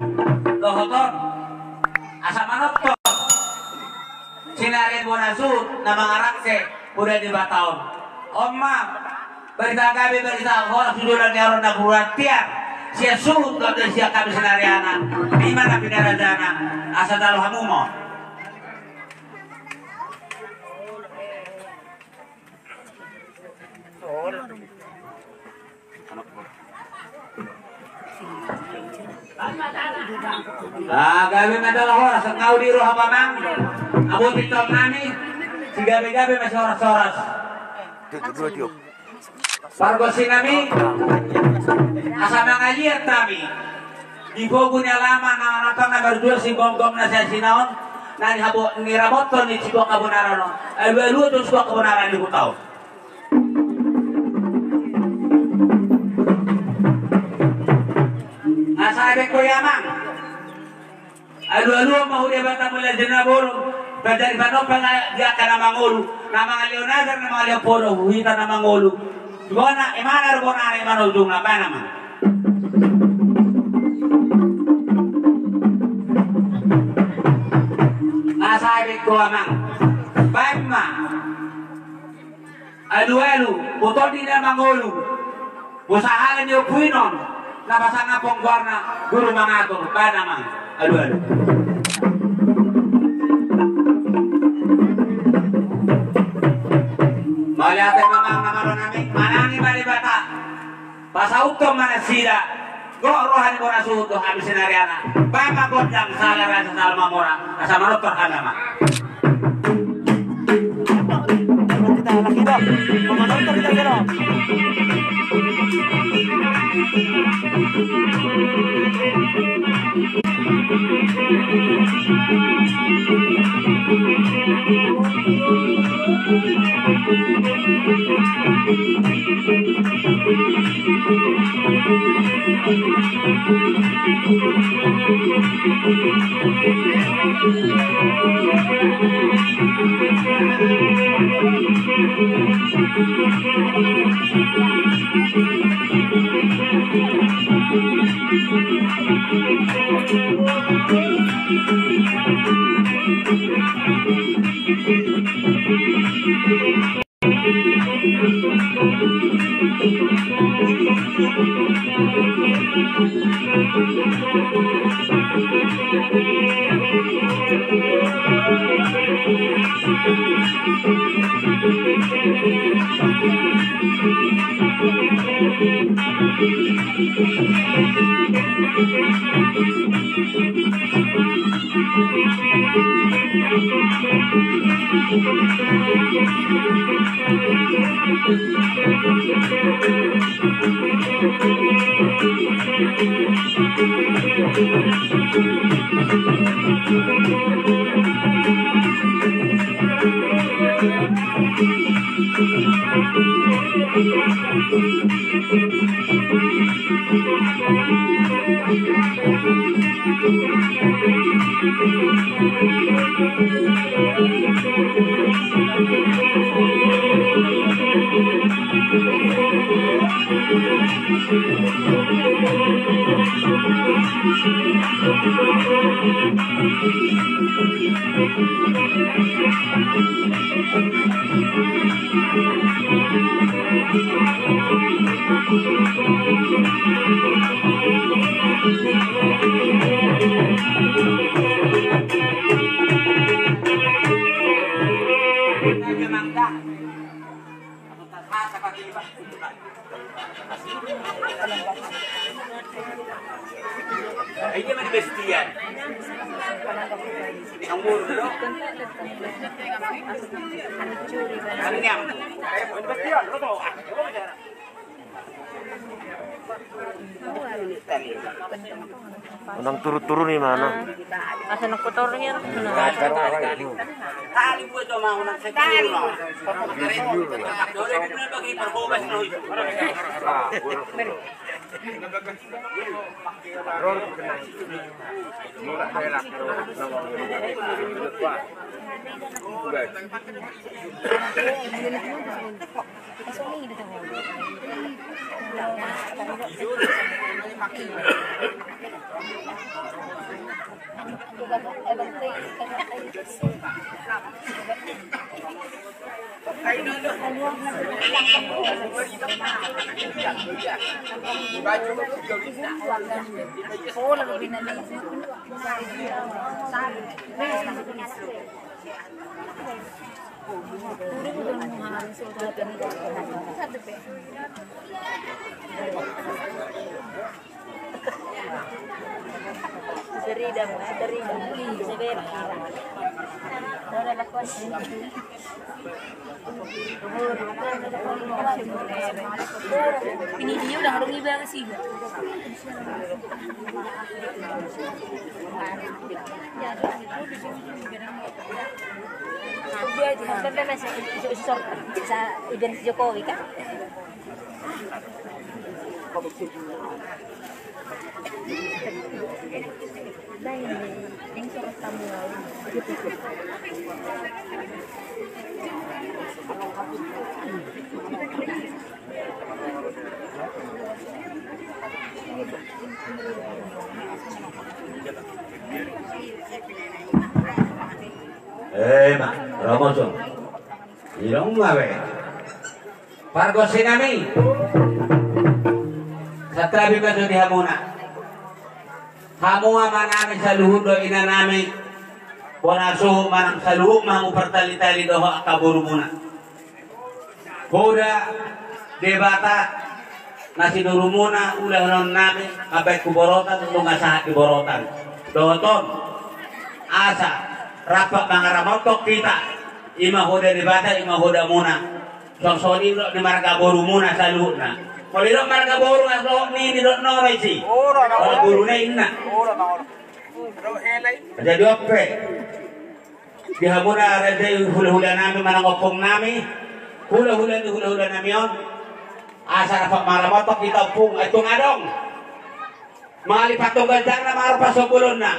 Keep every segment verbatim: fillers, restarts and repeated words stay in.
Dohot on, asa manonton sinarian bona suhut na mangarangse poda ni Debata on. On ma barita gabe, barita horas tu joloan ni ari on na buratiar sian suhut dohot sian hami sinariana. I ma na pinarajana, asa talu hamu ma on. Ah, gabe ma jala horas, nunga di roha ma amang. Aboto intaon nami, sigabe-gabe ma sihoras-horas. Pargonsi nami, asa mangaliat hami di pogu ni alaman na manonton na marjual sigomgom na sian sinaon, na nirabo-, niramothon ni situan kabonaran on. Alu-alu tu situan kabonaran ni huta on. Asa baen ho i amang. Alu-alu ma tu Debata mulajadi na bolon, manjadi panompa di angka na mangolu, na mangalehon ajar, na mangalehon poda tu hita na mangolu. Bona, imana do bona, imana ujungna, baen amang. Asa baen ho amang. Baen ma. Alu-alu, boto ni na mangolu. Boto sahala ni ompu i on, na pasangaphon goarna Guru Mangatur, baen amang. Alu-alu. Mauliate ma amang na malo nami, manangi ma Debata. Pasauthon ma nasida. Gok roha ni bona suhut tu hami sinariana. Baen ma gondang, sahala rasa, sahala mamora. Asa manonton hami ma. Unang turun-turun i mana? Asa nang kotor nian. Ini dia udah harus iba ke sini. Udah, jangan sampai masuk, isu-isu sor-, sa-, identitas Jokowi kan? Eh, ma, romo so. Ilong ma be. Pargonsi nami. Santabi ma jo di hamuna. Hamu amanami saluhut dohot inanami. Bona suhut manang saluhut ma hamu partali-tali dohot angka borumuna. Hoda Debata na sinurumuna ulahononnami, mambahen huborotan, nunga sahat di borotan. Dohot on, asa rap mangaramothon hita, i ma hoda Debata, i ma hodamuna. Songon i dohot ni marga borumuna saluhutna. Molo i dohot marga boru, asa dohot nini dohot nono isi. Ora na ora. Molo boruna inna. Ora na ora. Jadi on pe. Di hamuna raja i hula-hulanami manang ompungnami. Hula-hula ni hula-hulanami on. Asa rap mangaramothon hita ompung, ai tung adong. Mangalap tonggal jangna, mangalap pasu bolonna.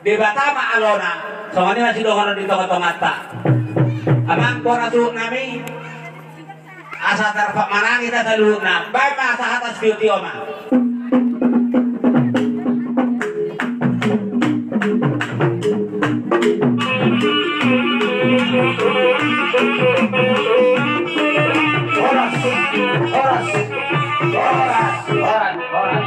Debata ma alona, songon i ma sidohonon di tonga-tonganta. Amang bona suhutnami, asa tarpamangani hita saluhutna, baen ma asa hata sitio-tio ma. Horas, horas, horas, horas, horas.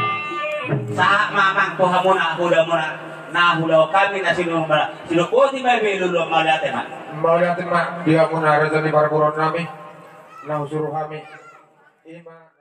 Sahat ma amang tu hamuna, hudamuna, na hudahon hami na sinur ma, sinur poti ma be lulu, mauliate ma. Mauliate ma di hamuna raja ni parboruon nami, na husuru hami. Ima.